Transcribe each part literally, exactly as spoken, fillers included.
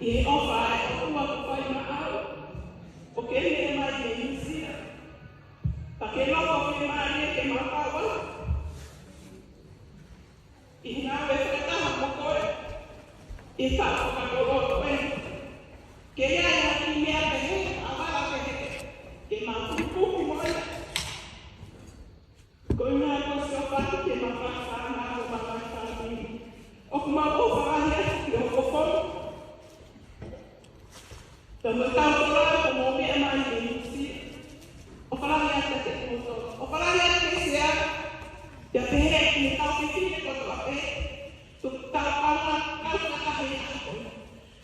ʻI he ʻofa ʻa e ʻOtua kuo fai maʻau, ʻo ke meʻa mai ke ʻusia. Pea ke nofo ke mālie ke mau kau ai ʻi he ngāue fakataha mo koe ʻi he taʻu fakakoloa ko eni. Ke ʻi ai ha kiʻi meʻa pehē, ʻavala pehē, ke mau tukutuku mo ia. Ko e ngaahi ko si o patu ke mau fakafānau mo mau fāmili. ʻOku mau ʻofa lahi atu ki ho fofonga. Pea mo e kau toloi kuo mou meʻa mai ke ʻusia. ʻOfa lahi atu kiate kimoutolu. ʻOfa lahi atu ki he sea. Pea pehē ki he kau fefine kotoa pē. Tuku tau kau ngā kau fakataha ʻi he ʻaho ko eni.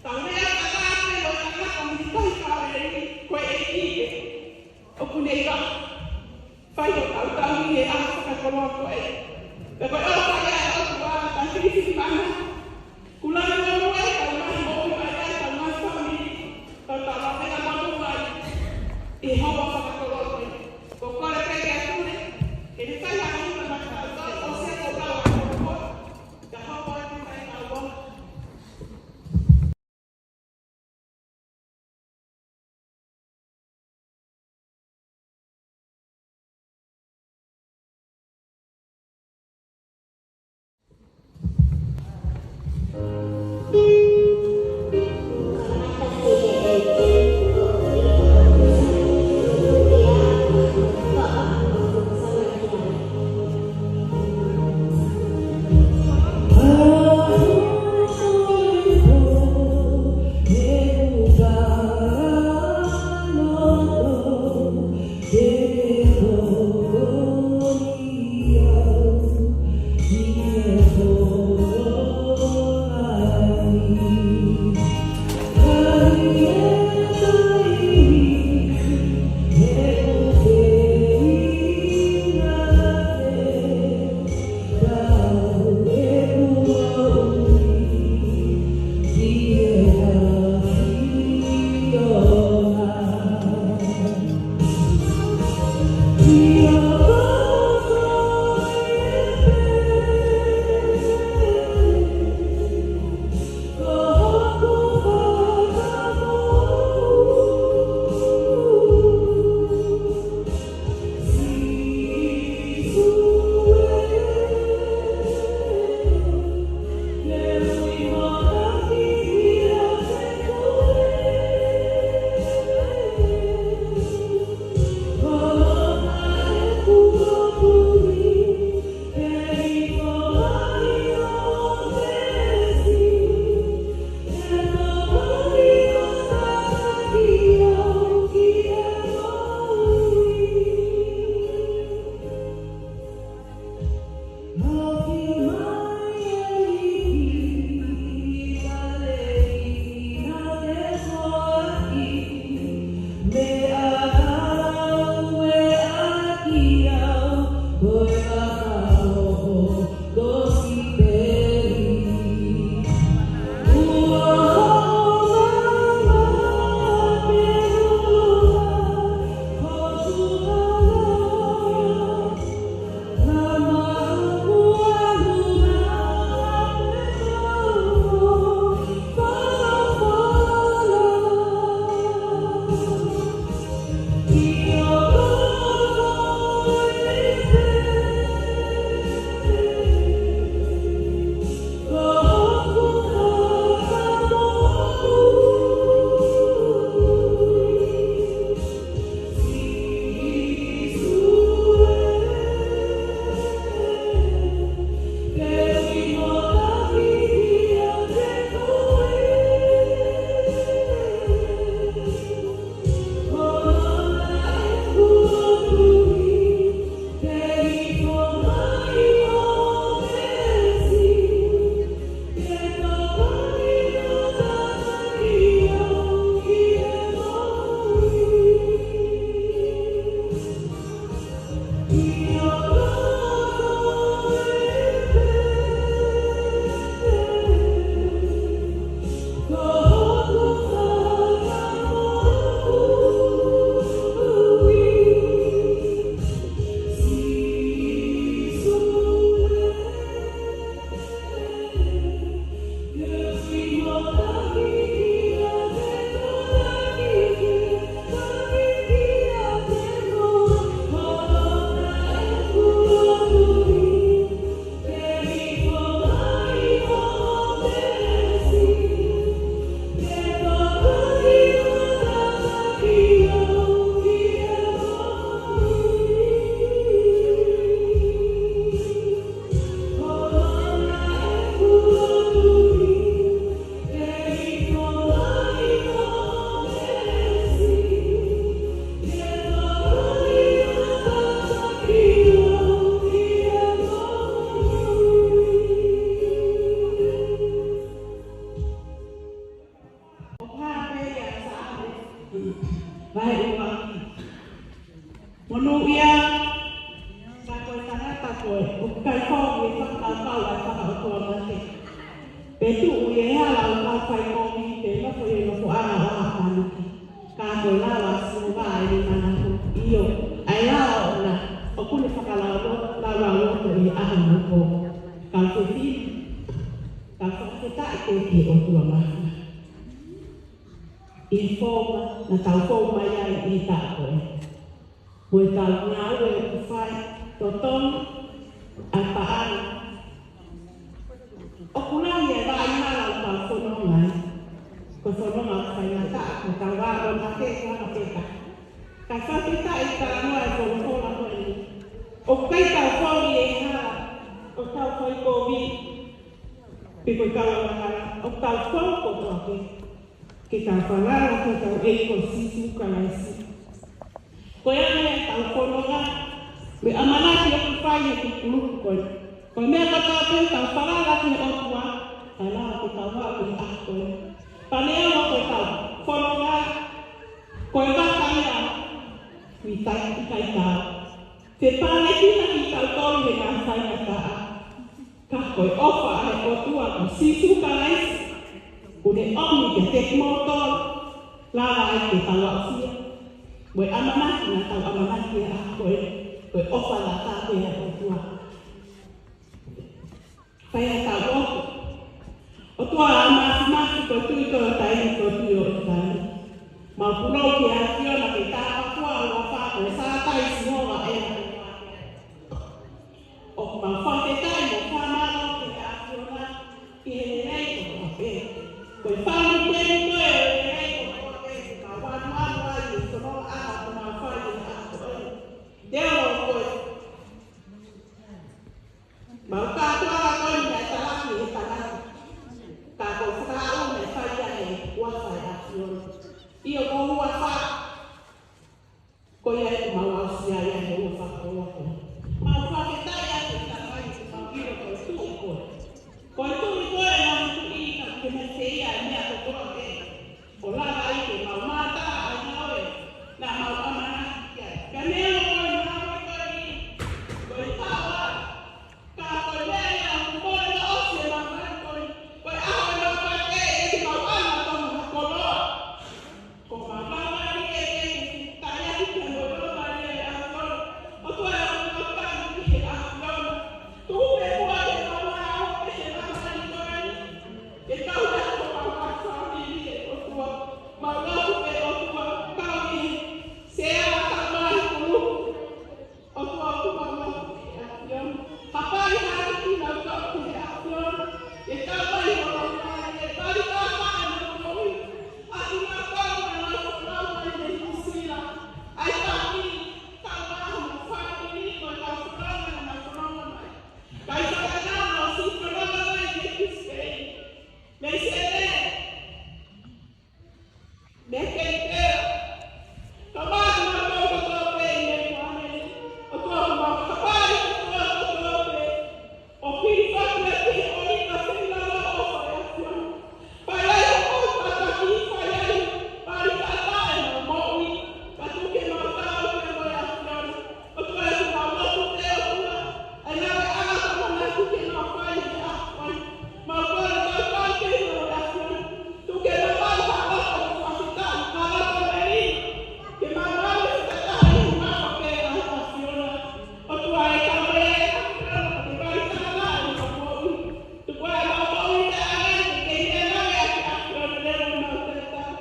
Tau lea ʻa e ʻAlo pē mo e tangata mei he Tahi Kāleli, ko e ʻEiki pē ʻoku ne ʻi ai. Fai hotau tauhi he ʻaho fakakoloa ko ē. Pea ko e ʻofa ia ʻa e ʻOtua, tau filifilimana. Kuo lanu ʻa e kau ngaahi moʻui mai ʻa e kau ngaahi fāmili. Tau tau lavea manu mai ʻi he houa fakakoloa ko ē. Ko e kole pē ki he ʻOtua, ke ne fai ha ʻaho maʻatautolu, ʻo se ko tau ʻa e ʻOtua. Ka hoko atu mai kau ʻofa. Monūʻia, ka ko e tangata ko ē ʻoku ʻikai fou ʻi he fakakaukau ʻa e fakaʻotuamate, pe tuʻu ʻi he hala ʻo e kau faikovi, pe nofo ʻi he nofoʻanga ʻo ha tanuki. Ka ko e lao ʻa Sihova ʻa ʻene manako, ʻio, ʻa e lao ʻoʻona ʻoku ne fakalaulauloto ʻi he ʻaho mo e pō. Kau fefine, kau fakafetaʻi ki he ʻOtua Māfimafi ʻi he founga naʻa tau fou mai ai ʻi he taʻu ko ē, mo ʻetau ngāue ʻoku fai, totongi ʻa e paʻanga. ʻOku lahi e vaʻinga ʻoku tau fononga ai. Ko e fononga ʻoku faingataʻa, ko ʻetau vā ʻo mate, ko hano peka. Ka fakafetaʻi, talanoa e folofola ko eni, ʻoku ʻikai ke tau fou ʻi he hala ʻo e kau faikovi, pe ko e kau angahala, ʻoku tau fou kotoa pē ke tau falala ki hotau ʻEiki ko Sīsū Kalaisi. Ko ia meʻa ʻoku tau fononga, mo e ʻamanaki ʻoku fai ʻe he kulupu ko ē. Ko e meʻa kotoa pē ʻoku tau falala ki he ʻOtua, ʻe lava ke tau aʻu ki he ʻaho ko ē. Pea neongo ko ʻetau fononga, ko e vaka ia ʻoku ʻikai, ʻikai tau. Te pālekina kitautolu ʻe he ngaahi faingataʻa. Ka ko e ʻofa ʻa e ʻOtua ko Sīsū Kalaisi, ʻoku ne ʻomi kiate kimoutolu, lava ai ke tau aʻusia. Mo e ʻamanaki naʻa tau ʻamanaki he ʻaho ko ē, ko e ʻofa lata pē ʻa e ʻOtua. Fai ʻetau lotu. ʻOtua Māfimafi, ko e Tuʻi ko ē ʻo taimi, ko e Tuʻi ʻo ʻIsileli. Mau pulou ki he ʻAfiona ke tāpuakiʻi ʻa e huafa ko e Sātai Sihova ʻEiki. ʻOku mau fakafetaʻi mo fakamālō ki he ʻAfiona ʻi he lelei kotoa pē. Ko e fakamolemole ko e lelei kotoa pē, mau ʻalu ʻalu ai ʻi he fononga ʻoku mau fai ʻi he ʻaho ko ē. Te olo ko e mau kātoanga ko eni naʻe talaki ʻe he tangata. Ka ko e fakaʻau naʻe fai ia ʻe he huafa ʻo e ʻAfiona. ʻIo, ko e huafa. Ko ia ʻoku mau aʻusia ai ʻa e huafa ko ia ko ē. Mau fakafetaʻi atu ʻi he taimi ʻoku mau ʻilo ko e Tuʻi ko ē. Ko e Tuʻi ko ē ʻoku mau tuʻi, ka ke ne feia e meʻa kotoa pē. ʻO lava ai ke mau mātā ʻa e ngāue naʻa mau ʻamanaki ki ai. Ka neongo ko e ngāue ko eni, ko e taua, ka ko e meʻa ia ʻoku mole ʻo ʻosi ʻemau ngāue ko eni. Ko e ʻaho ʻemau mate, ʻe ʻikai ke mau ʻalu ʻo tonu ha koloa. Ko ʻemau ngāue eni ʻe ʻikai ke taliaki pea mo e ngāue ʻa e ʻAfiona. ʻOtua ē, ʻoku mau tali ki he ʻAfiona. Tuku pē muʻa ke mau ngāue ʻi he ngāue ko eni. Ke tau ʻi ai ko ʻemau fāmili ʻe ʻOtua. Mau lotu pē ʻOtua, kau ʻi he sea, kau mai kulupu. ʻOtua, ʻoku mau lotu ki he ʻAfiona. Hapai hake kinautolu ki he ʻAfiona. Ke tau mai ʻo lotu mai, ke tali tata ʻenau moʻui. ʻA kinautolu naʻa nau fononga mai mei Nuʻusila. ʻAi taki, tau mai mo fāmili, ko e kau fononga naʻa nau fononga mai. Kai Fakainama, ʻo siʻi fononga mai mei Brisbane. Mei Sene. Mei Kenipela. Ka mau ʻoku mau kotoa pē ʻi he kuane. ʻOtua, mau hapai kotoa kotoa pē. ʻO hili fatu e pē ʻo ʻikai ke fili lava ʻofa ʻa e ʻAfiona. Fai ai hoʻo tataki, fai ai. Pali tata ʻenau moʻui. Ka tuku ke mau tau pē mo e ʻAfiona. ʻOtua ē, ʻoku mau lotu pē ʻOtua. ʻA e ngāue ʻa e ʻamanaki ke mau fai he ʻaho ko eni. Mau kole mau kau ke mau ʻAfiona. Tuku ke mau ʻalu ʻo fakafetaʻi, ʻa e ʻamanaki ke mau ʻalu ʻo fakataha ʻi he huafa pē ʻa e ʻAfiona. ʻOtua ē, kau mai ʻa e ʻAfiona ke pali tata ʻenau moʻui. Tuku ʻemau moʻui ke ʻamanaki ke ʻi he ngāue ʻa e ʻAfiona leva ʻi heʻemau tatau.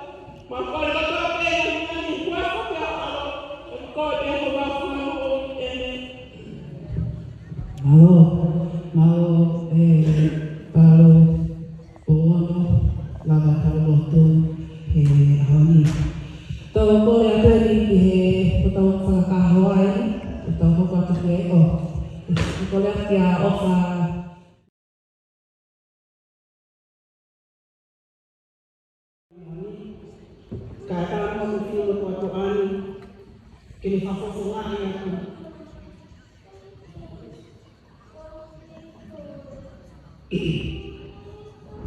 Mālō, mālō, ē, mālō, ʻo ono, lava tau lotu he ʻaho ni. Tau kole atu eni ki he, ko tau fakakahoa ai, ko tau hoko atu ki ai, ʻo, kole atu kia ʻOfa. Ka tau mo ki fino ko atu ani, ke ne fakafofongaʻi atu.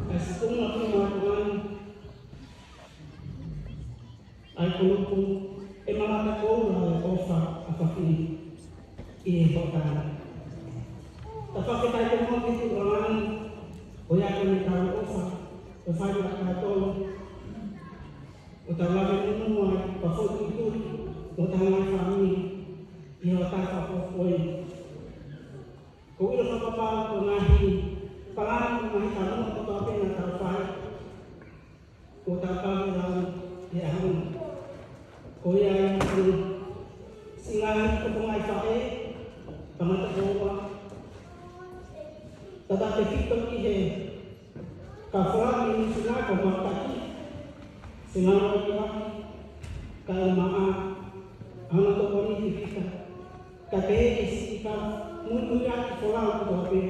Ka sikunga fino atu ani, ʻa e kulupu, ʻe mamata koula ʻa e ʻofa ʻa Fakafetaʻi ʻi he ʻofa. Tau fakafetaʻi pē mo e tuʻa langi, ʻo ia ko e meʻa tau ʻofa, ʻo fai maʻatautolu, ʻo tau lave muʻa, ʻo fai ki tuʻa, ʻo tau ngaahi fāmili, ʻi he ʻofa fakafoʻou. Ko e ʻilo fakapapau ko e ngaahi palani mo e ngaahi talanoa kotoa pē naʻa tau fai. Ko e tau kau lau ʻi he ʻaho ni. Ko ia ai ko e siʻi ngaahi ko e ngaahi faʻē, tangata koula. Tautautefito ki he kau folau ʻi Nuʻu Sila ko Mautaki. Siʻi ngaahi ʻoku ʻi ai, kau maʻa, ʻa e tokoni ki kita. Ka pehē ki he siʻi kau muimui ʻa e folau kotoa pē.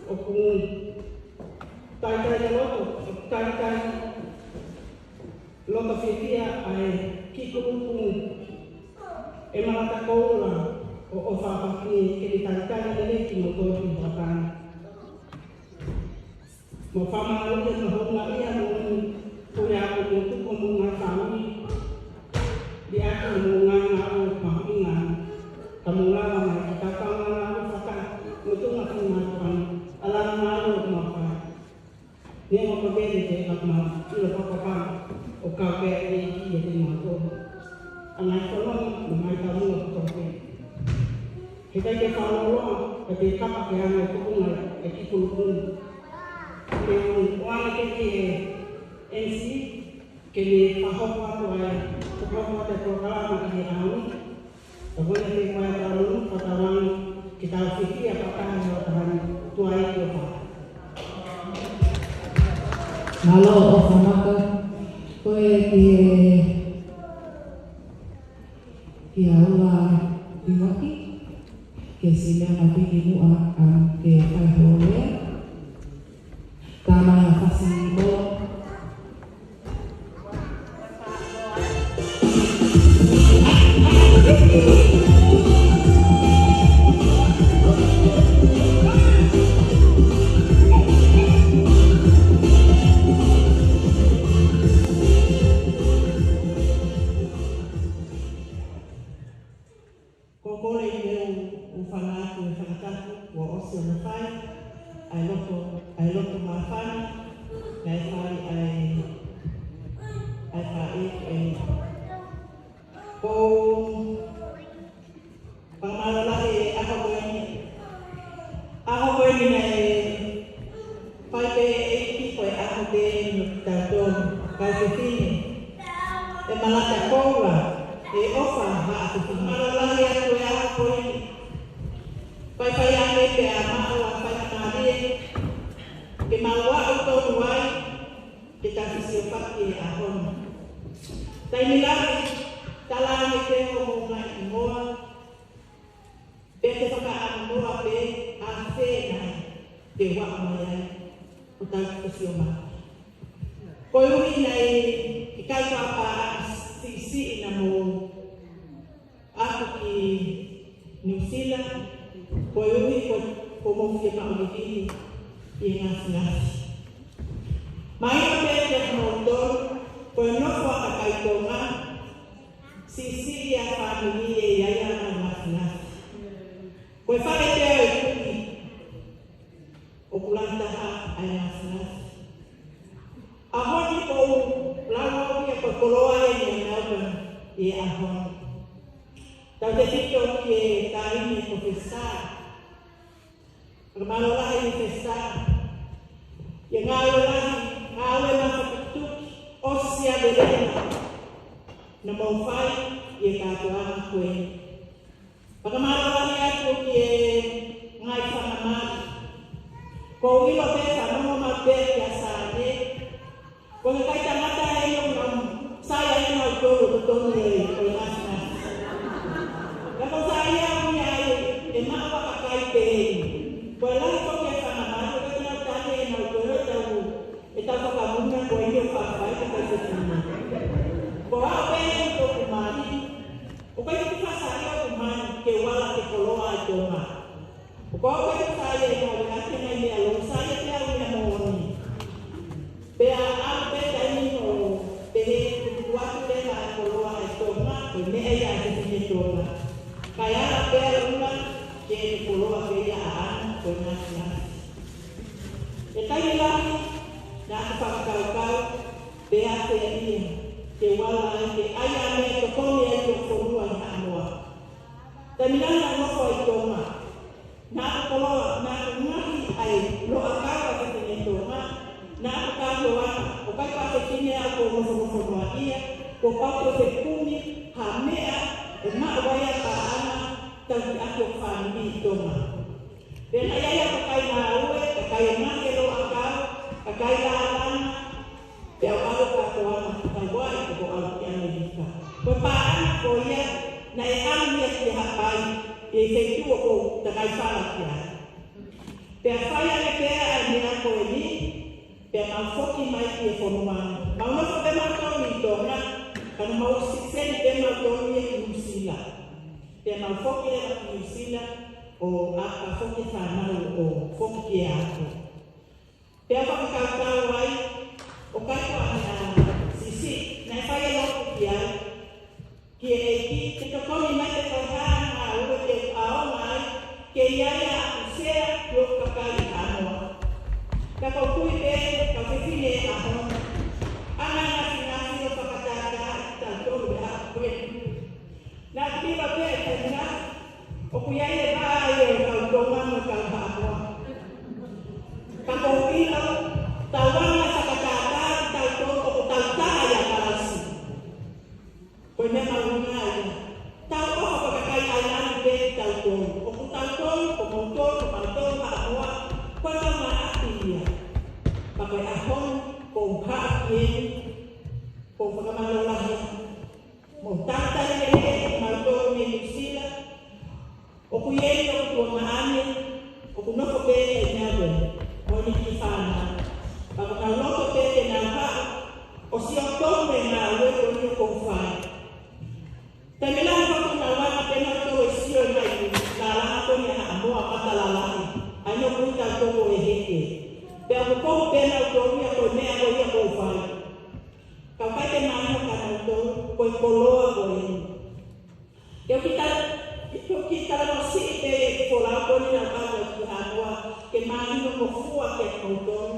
ʻOku talitali loto, ʻoku talitali loto fiefia ʻa e kiʻi kulupu ʻe Malata Koula ʻo ʻofa ʻaki ke ne talitali lelei kimoutolu ʻi he ʻaho ni. Mo fakamālō ia mo houngaʻia mo e puleako mo e tuʻa mo e ngaahi fāmili. Liʻaki mo e ngaahi ngāue mahuʻinga. Ka mou lava mai ke tau fakangāue faka mo e tuʻunga fakamanatu ʻa e ngaahi ngāue ʻoku mau fai. Neongo ko e pehē te mau ʻilo fakapapau ʻoku kau pē ʻa e ʻEiki ʻiate kimautolu. ʻA e ngaahi fononga mo e ngaahi taumuʻa kotoa pē. He ʻikai ke fakalōloa, ka te kapa ke ʻalu e tuʻunga e kiʻi kulupu ni. Ke u ʻoange ki he M C, ke ne fakahoko atu ai, fakahoko atu e polokalama ʻi he ʻaho ni. Ka ko e te koe tau lulu, ka tau ʻalu, ke tau fiefia fakataha he ʻaho ni, tuai ki ʻofa. Mālō ʻOfa Maka, ko e ki he Kia ora, Timoti, ke sina mati ki muʻa, um, ke fai holo lea. Tama fasi mo. Ko e kole ʻi he ʻū, ʻū fanga atu e fakatapu, kuo ʻosi hono fai, ʻa e loto, ʻa e loto māfana, naʻe fai ʻa e, ʻa e faʻē ko eni. Ko, fakamālō lahi he ʻaho ko eni. ʻAho ko eni naʻe fai pē ʻe he ʻEiki ko e ʻaho ko eni mo kitautolu, kakai fefine. ʻE Malata Koula, ʻe ʻOfa Haʻa Fefine. Mālō lahi atu he ʻaho ko eni. Faifai ange pē ʻa e maʻu ʻa e faingamālie ke mau aʻu tonu ai, ke tau fesiofaki he ʻaho ni. Taimi lahi, tala ange pē hoʻomou ngaahi hingoa, pea te fakaʻamuʻa pē ʻafē nai te u aʻu mai ai ʻo tau fesiofaki. Koeʻuhi naʻe ʻikai ke u pā siʻisiʻi naʻa mou aʻu ki Nuʻu Sila, koeʻuhi ko, ko hoʻomou fiemaʻu lelei ʻi he ngāfungāfi. Mahino pē kiate kimoutolu, ko e nofo ʻa e kakai Tonga, siʻisiʻi ʻa e fāmili ʻe ʻi ai ʻa e ngāfungāfi. Ko e fale pē ʻo e kuini, ʻoku lahi taha ʻa e ngāfungāfi. ʻAho ni ʻoku ou lau au ia ko e koloa eni ʻa Melbourne ʻi he ʻaho ni. Tautautefito ki he taimi ko Fesa. Fakamālō lahi Fesa. ʻI he ngāue lahi, ngāue mafatukituki, ʻosi ʻa e lelei naʻa mou fai ʻi he kātoanga ko eni. Fakamālō lahi atu ki he ngaahi fanga mali. Ko e ʻilo pē fanongo mai pē kia Sane. Ko e kakai tangata ʻe ʻilo naʻa nau saiʻia ʻi he ngaahi tolo totonu ʻi he ngaahi ngaahi. Ka ko e saiʻia ʻoku ʻi ai ʻe maʻu ʻa e kakai pē. Ko e lahi ko ē fanga mali, ko e nau tane ʻi he ngaahi tolo tau ʻe tau fakamuna ko e ʻio fafai ka kai se tino. Ko au pē ʻi toku mali. ʻOku ʻikai ke fakasaʻi ʻoku mali ke u ala ke koloa ʻi Tonga. ʻOku ʻikai ke fakasaʻi ʻe au ʻa e ngaahi meʻa lō, saiʻia pē au meʻa moʻoni. Pea ʻalu pē taimi ʻo pehē kuku atu leva ʻa e Ko e ngaahi ngaahi. ʻE taimi lahi, naʻá ku fakakaukau, pe ʻe ʻi ai ha meʻa te u ala ai ke ʻai ʻa e meʻa ʻe tokoni ai ki hoku fonua ʻi Haʻamoa. Taimi lahi naʻá ku nofo ʻi Tonga. Naʻá ku koloa, naʻá ku ngaahi ʻa e loʻakau ʻa e fefine Tonga. Naʻá ku kau loʻaka, ʻo ʻikai ko ha fefine au kuo nofonofo noaʻia, kuo pau ke fekumi ha meʻa ʻe maʻu ai ʻa e paʻanga tau ki ʻaki ʻo fāmili ʻi Tonga. Pea naʻe ʻi ai ʻa e kakai ngāue, kakai ngāue loʻakau, kakai lālanga, pea u ʻalu kātoa ma tau ai ko ʻalu ki ʻAmelika. Ko e paʻanga ko ia, naʻe ʻalu ia ki Haʻapai, ʻi he feituʻu ʻoku ou takai fala ki ai. Pea fai ange pē ʻa e meʻa ko eni, pea mau foki mai ki he fonua. Mau nofo pē mautolu ʻi Tonga, ka naʻa mau siseni pē mautolu ia ki Nuʻusila. Pea mau foki leva ki Nuʻusila, ʻo ʻā pē foki fānau ʻo foki ki he ako. Pea fakakaukau ai, ʻoku ʻikai ko ha meʻa siʻisiʻi, naʻe fai e lotu ki ai, ki he ʻEiki, ke tokoni mai pe ko e hā ha ngāue te u ʻaonga ai, ke ʻi ai haʻaku sea ʻi hoku kakai ʻi Haʻamoa. Ka ʻoku ou tui pē, kau fefine ʻi he ʻaho ni, ʻa e ngaahi ngaahi ʻo fakatātā ʻi tautolu ʻi he ʻaho ko eni. Naʻá ku ʻilo pē ʻe taimi lahi, ʻoku ʻi ai e vā ʻi he kau Tonga mo e kau Haʻamoa. Ka ʻoku ou ʻilo, tau anga fakatātā ʻi tautolu ʻoku tau taha ia kalasi. Ko e meʻa mahuʻinga ia. Tau ʻofa fakakai ai lani pē ʻi tautolu. ʻOku tautolu, ko moutolu, ko mautolu Haʻamoa, ko e tau maʻati ia. Ka ko e ʻaho ni, ko u haʻu ki heni, ko u fakamālō lahi. Mo tātā lelei kimautolu mei Nuʻusila, ʻoku ʻi heni ʻoku tuongaʻane, ʻoku nofo pē ʻi Melbourne, mo ʻene kiʻi fānau. Pea ʻoku nau loto pē ke nau haʻu, ʻo sio tonu he ngāue ko eni ʻoku ou fai. Taimi lahi ʻoku nau anga pē nautolu e sio mai ki he lālanga ko eni ʻa Haʻamoa Matalalahi, ʻa ia ʻoku ui tautolu ʻe Heke. Pea ʻoku kohu pē nautolu ia ko e meʻa ko ia ʻoku ou fai. Ka ʻoku ʻikai ke mahino kia nautolu, ko e koloa ko eni. Ke u kiʻi tala, ke u kiʻi talanoa siʻi pē ki he folau ko eni naʻa ku ʻalu ai ki Haʻamoa, ke mahino ngofua kiate kimoutolu.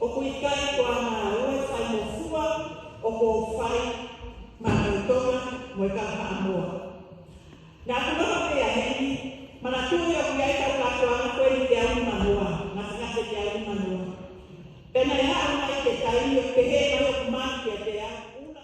ʻOku ʻikai ko ha ngāue faingofua ʻoku ou fai maʻa e kau Tonga mo e kau Haʻamoa. Naʻá ku nofo pē ʻi heni, manatuʻi ʻoku ʻi ai e kau kātoanga ko eni teau nimangoa, ngaahi ngaahi teau nimangoa. Pea naʻe haʻu mai ki he taimi ʻo pehē mai ʻoku maki kiate au, ʻuhinga